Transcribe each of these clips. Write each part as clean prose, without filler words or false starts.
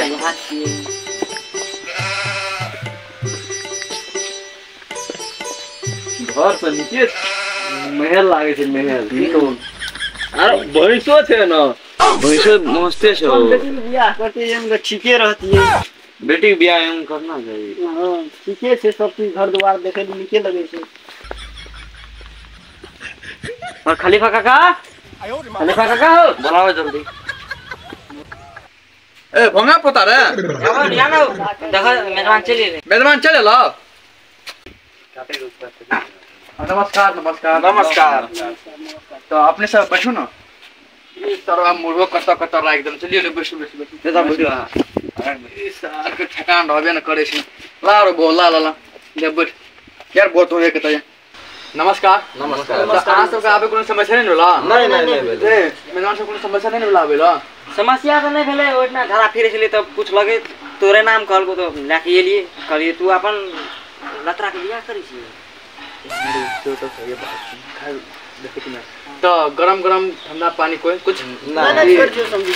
बढ़िया घर से नीचे महल लागे छै महल की कहू। अरे भैंसो छै न, भैंसो मस्ते छै। बेटी के बियाह करते हम ठीके रहतिए। बेटी के बियाह हम करना चाहिए। हां ठीके छै, सब चीज घर द्वार देखे मे नीके लगे छै। और खलीफा काका, खलीफा काका हो, बुलाओ जल्दी। ए भंगा पोता रे, या ना देखो मेजबान चले ले, मेजबान चले लो। नमस्कार नमस्कार नमस्कार। तो अपने सब बैठू ना, तरवा मुर्गो कत कत राख देल। चलिए ने बैठू बैठू बैठू। दादा बैठू। ई सार के ठकान रहबे न करे छै। ला रो गो ला ला ला ले बैठ यार, बहुत होए के त। नमस्कार नमस्कार। अहाँ सबके आबे कोनो समस्या नहीं होला? नहीं नहीं नहीं भेलै। मेजबान सब कोनो समस्या नहीं होला आबे ला? समस्या तऽ नहि भेलै, ओहिना घरा फिरै छलियै तब कुछ लगे तोरे नाम कहलको तऽ लए के एलियै। कहलियै तू अपन लतरा के बियाह करै छियै। तो गरम गरम ठंडा पानी कोई कुछ नहीं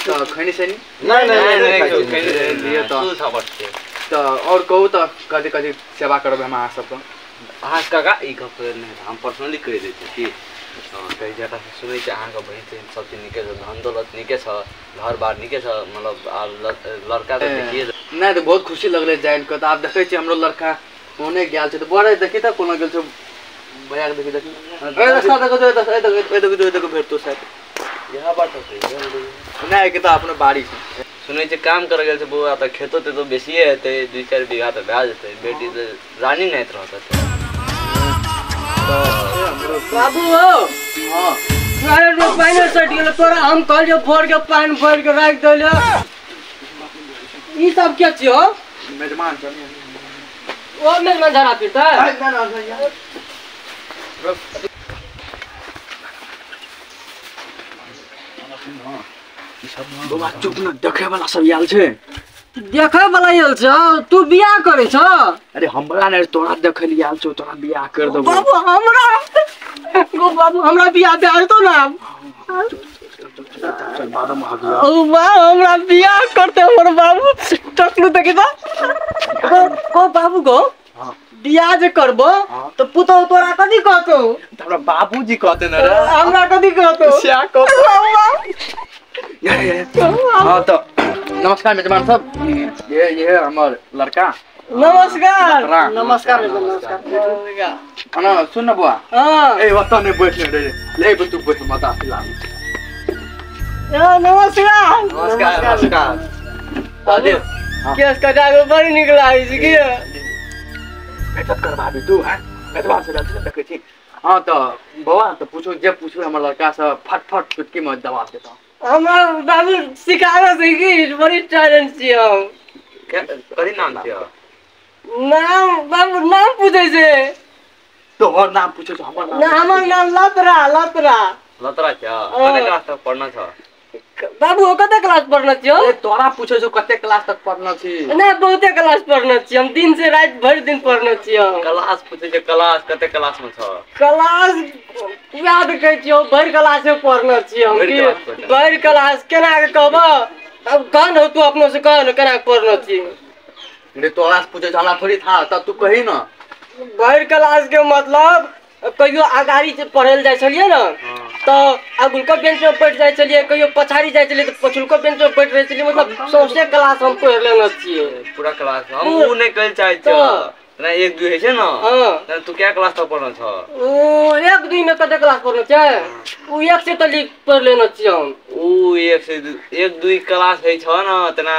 तो खैनी सैनी नहीं नहीं नहीं दिए तो और कहू तो कथी कथी सेवा करबै हम अहाँ सबके? अहाँ काका ई गप नहि, हम पर्सनली कहि दै छी कि कई जगह सुनै छी अहाँके बहिन सब चीज नीके छै, धन दौलत नीके छै, घर बार नीके छै, मतलब आब लड़का तऽ देखिए नहि तऽ बहुत खुशी लगलै जानि कऽ। तऽ आब देखै छी हमरो लड़का कोने गेल छै, तऽ बड़े देखी तऽ कोना गेल छै भैया के। देखी देखी ए रास्ता देखो जो ए देखो ए देखो जो देखो भेटतो शायद यहाँ बाट होतै नहि के तऽ अपनो बाड़ी छै। सुनै छी काम कर गेल छै बौआ तऽ खेतो तेतो बेसिए हेतै, 2-4 बीघा तऽ भए जेतै, बेटी तऽ रानी नाहित रहतै। बाबू हो, हां अरे रो पानि सटि गेल तोरा, हम कहलियो भर के पानि भर के राखि देलियो। ई सब के छियो? मेजबान चल। ओ मेजबान झरा फिरतै? बौआ चुप न, देखे वाला सब आयल छै। देखे वाला आयल छ? तू बियाह करे छ? अरे हमरा नै, तोरा देखे लिए आयल छौ, तोरा बियाह कर देबो। बाबू हमरा गो बाबू हमरा बियाह दे तो ना। चल बाद में आगे। ओ बा हमरा बियाह करते हमर बाबू टकलू देखे त को बाबू गो। हां बियाह जे करबो तो पुतहु तोरा कथी कहतौ? हमरा बाबूजी कहते न रे। हमरा कथी कहतौ? स्या कह। हाँ तो नमस्कार मेजबान सब, ये हमर लड़का। नमस्कार नमस्कार नमस्कार। ना सुन न बुआ। हां ए ओतऽ नै बैठ रे, ले तू बैठ माता पिला। नमस्कार नमस्कार नमस्कार। केस कटा के बड़ी नीक लागै छै की बेइज्जत करबाबी तू हैं मेजबान से देखै छी। हाँ तो बौआ तो पूछो जे पूछो हमर लड़का से फटफट चुटकी में जवाब देता। हमरा बाबू सिखाबै छै की बड़ी टैलेंट छियै हम। कथी नाम छियै? नाम बाबू नाम पूछै छै। तोहर नाम पूछै छै? हमर नाम ना, हमर नाम लतरा। लतरा लतरा छ? कते क्लास तक पढ़ना छ बाबू? कते क्लास पढ़ना छियौ? ए तोरा पूछै छौ कते क्लास तक पढ़ना छी? ना बहुते क्लास पढ़ना छी हम, दिन से राति भरि दिन पढ़ना छी हम। क्लास पूछै छै, क्लास कते क्लास में छ? क्लास याद कहै छियौ भरि क्लास में पढ़ना छी हम। भरि क्लास केना के कहब? अब कह न तू अपनो से कह न केना के पढ़ना छी। रे तोरा से पूछै छ हमरा थोड़ी था, तब तू कही न। भरि क्लास के मतलब कहियो अगाड़ी से पढ़ल जाइ छलियै न तऽ अगुलका बेंच पर बैठ जाइ छलियै, कहियो पछाड़ी जाइ छलियै तऽ पछुलका बेंच पर बैठ रहै छलियै, मतलब सौंसे क्लास हम पढ़ि लेने छियै पूरा क्लास। हम उ नहि कहै चाहै छियौ, जेना 1-2 होइ छै न, तू क्या क्लास तक पढ़ल छ? ओ 1-2 में कते क्लास पढ़ल छै? उ 1 से तक पढ़ लेने छियै हम। उ 1 से 1-2 क्लास होइ छ न, तेना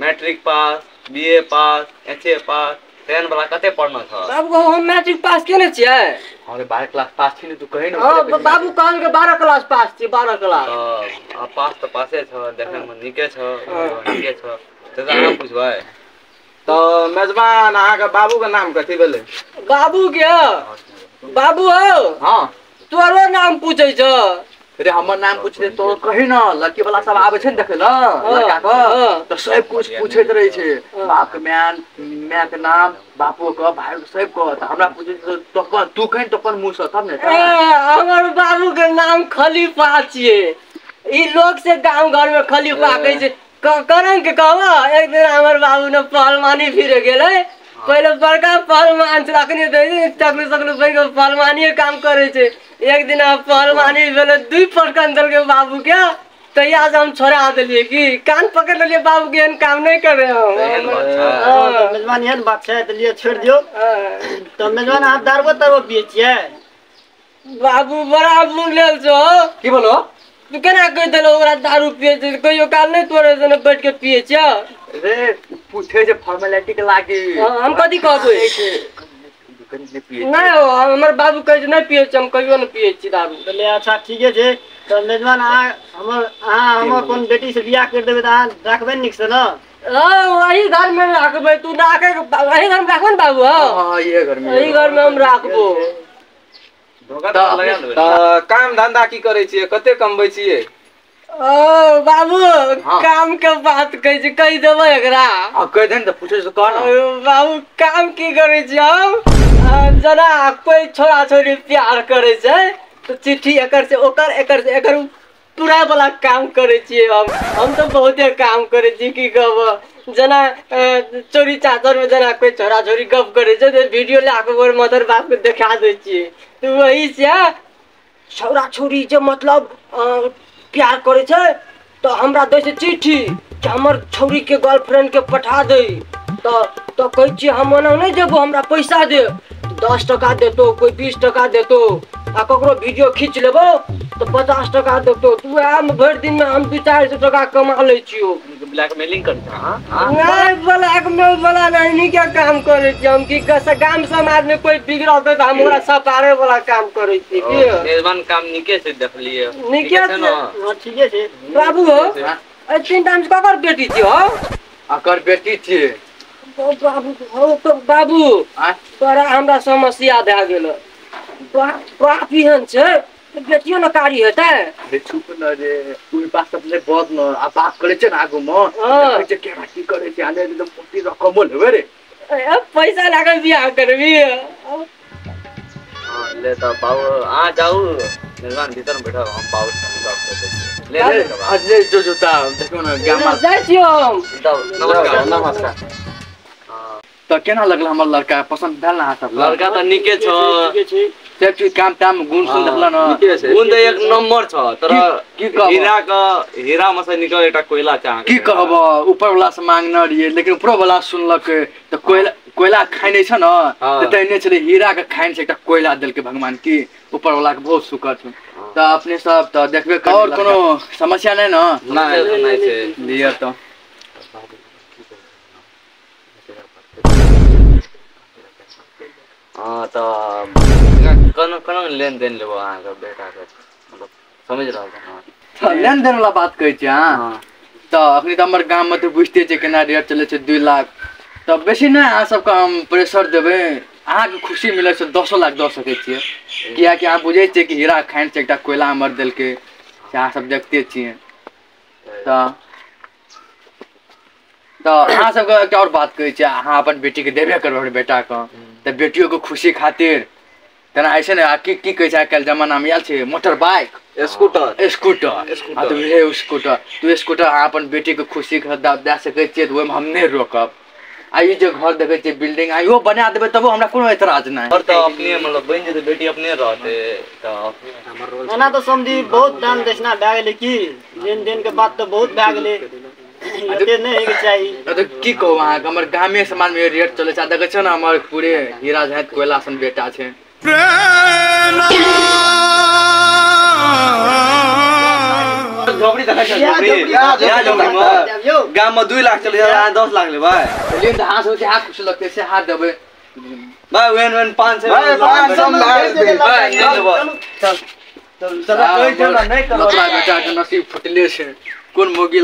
matric pass, BA pass, HA pass, तेहन वाला कते पढ़ना छ? बाबू हम मैट्रिक पास केने छियै। अरे 12 क्लास पास छी ने तू कही न। हां बाबू कहल के 12 क्लास पास छी, 12 क्लास। आ पास तऽ पासे छ, देखै में नीके छ, नीके छ। तऽ अहाँ पुछबै तऽ मेजबान अहाँके बाबू के नाम कथी भेलै? बाबू के बाबू हो। हां तोरो नाम पूछै छ? रे हमर नाम पूछते तो कही न, लड़की वाला सब आबै छै ने देखै ल लड़का के, तऽ सब कुछ पूछैत रहै छै, बाप के my के नाम, बापो के, भाई के, सब के। तऽ हमरा पूछै तो तू कही न अपन मुँह से तब ने। हमर बाबू के नाम खलीफा छियै, ई लोग से गांव घर में खलीफा कहै छै। करन के कहबो एक दिन हमर बाबू ने पहलवानी फिरे गेलै। पहिले बड़का पहलवान छल, अखनी देखै टकलू सकलू बनि के पहलवानीये काम करै छै। एक दिन पहलवानी भेलै, 2 पटकन देलकै बाबू के, तहिया से हम छोड़ा देलियै कि कान पकड़ लेलियै बाबू के, एहन काम नहि करे हम। मेजबान एहन बात छै तऽ लिअ छोड़ि दियौ। तऽ मेजबान अहाँ दारुओ तारुओ पियै छियै? बाबू बड़ा मुँह छौ। की बोलो तू केना कहि देलहो ओकरा दारू पियै छै? कहियो काल नहि तोरे से बैठ के पियै छियै। रे पूछे जे फॉर्मेलिटी के लागी। हम कथी कहबै? नहि हमर बाबू कहै छै नहि पियै छी, हम कहियो नहि पियै छी दारू। बोले अच्छा ठीके छै। तऽ मेजबान अहाँ हमर कोन बेटी से बियाह करि देबै तऽ अहाँ राखबै नीक से ने? हाँ वही घर में राखबै। तू राखे वही घर में राखबै ने बाबू? हाँ इहे घर में, एही घर में हम राखबो। तऽ काम धंधा की करै छियै, कते कमबै छियै? ओ बाबू काम के बात कहै छै, कहि देबै एकरा? कहि दे ने तऽ पूछै छै कह ने। बाबू काम की करै छियै हम? जेना कोइ छोरा छोरी प्यार करै छै तऽ चिट्ठी एकर से ओकर, एकर से एकर पूरा वाला काम करै छियै हम। हम तऽ बहुते काम करै छी, की कहब। जेना चोरी चाचर में जेना कोइ छोरा छोरी गप करै छै तऽ वीडियो लए कऽ ओकर मदर बाप के देखा दै छियै। तऽ वही से छोरा छोरी जे मतलब प्यार करै छै तऽ हमरा दै छै चिट्ठी कि हमर छौरी के गर्लफ्रेंड के पठा दे। तऽ कहै छियै हम ओना नहि देबो, हमरा पैसा दे। 10 टका देतो, कोइ 20 टका देतो, आ ककरो वीडियो खींच लेबो तऽ 50 टका देतो। तऽ वएहमे भरि दिनमे हम 200-400 टका कमा लै छियौ। ब्लैकमेलिंग करै छै अहाँ? नहि ब्लैकमेल वाला नहि, नीके काम करै छियै हम। की गाम समाजमे कोइ बिगड़तै तऽ हम ओकरा सपारे वाला काम करै छियै। की मेजबान काम नीके छै, देखलियै नीके छै ने? ठीके छै बाबू। हो एहि 3 टाइम ककर बेटी छियै? हो अकर बेटी छियै। बाबू हो तऽ बाबू तोरा हमरा समस्या भए गेल। बाप एहन छै बेटियो ने कारी हेतै। रे चुप न रे, तू बात सब नहि बज न। आ बात करै छै ने आगू मे, देखै छै केना की करै छै, आने एकदम मोटी रकमो लेबै रे। पैसा लए कऽ बियाह करबी? ले तऽ बाबू अहाँ जाउ, मेजबान भीतर मे बैठल, हम बाबू से गप करै छी। ले ले जो जुता देखियौ ने गाम जाइ छियौ हम। नमस्कार नमस्कार। तऽ केना लगल हमर लड़का? पसन्द भेल ने अहाँ सब? लड़का तऽ नीके छौ, सब चीज काम ताम गुण सुन देखल न? गुण तऽ एक नंबर छौ। तोरा हीरा के हीरा में से निकल एकटा कोयला छै। की कहब, ऊपर वाला से मांगने रहियै लेकिन ऊपरो वाला सुनलक तऽ कोयला कोयला खाने छै ने, तऽ तहने छलै हीरा के खान से एकटा कोयला देलकै भगवान। की ऊपर वाला के बहुत शुक्र छै। तऽ अपने सब तऽ देखबे कर, और कोनो समस्या नहि ने? नहि छै। लिअ तऽ हाँ तऽ कोनो कोनो लेनदेन लेबो अहाँके बेटाके, मतलब समझ रहल छी? लेनदेन वाला बात कहै छी अहाँ? तऽ अखनी तऽ हमर गाममे तऽ बुझिते छियै केना रेट चलै छै, 2 लाख तऽ बेसी नहि। अहाँ सबके हम प्रेशर देबै, अहाँके खुशी मिलै छै 10 लाख दऽ सकै छियै। किएकि अहाँ बुझै छियै कि हीरा खान छै एकटा कोयला हमर देलकै, से अहाँ सब देखते छियै। तऽ अहाँ सबके एकटा आओर बात कहै छियै, अहाँ अपन बेटीके देबे करबै हमर बेटाके, तऽ बेटियोके खुशी खातिर तेना होइ छै ने। की की कहै छै आइ काल्हि जमानामे आयल छै मोटर बाइक, स्कूटर स्कूटर। आ तऽ उएह स्कूटर, तऽ स्कूटर अहाँ अपन बेटीके खुशी दए सकै छियै तऽ ओहिमे हम नहि रोकब। आ ई जे घर देखै छियै बिल्डिंग, आ इहो बना देबै तबो हमरा कोनो एतराज नहि। घर तऽ अपने मतलब बनि जेतै, बेटी अपने रहतै तऽ। एना तऽ समझी बहुत दान दक्षिणा भए गेलै, की लेनदेन के बात तऽ बहुत भए गेलै, एते नहि होइके चाही। तऽ की कहू अहाँके, हमर गामे समाजमे रेट चलै छै। देखै छियै ने हमर पूरे हीरा झाँति कोयला सन बेटा छै। झोपड़ी देखै छै, झोपड़ी गाम में 2 लाख चलै छै, 10 लाख लेबै। लेकिन तऽ अहाँ सब हाथ खुशी लगतै से हाथ देबै। भाइ ओहन ओहन 500 बेटा के नसीब फुटले छै, कोन मोगी।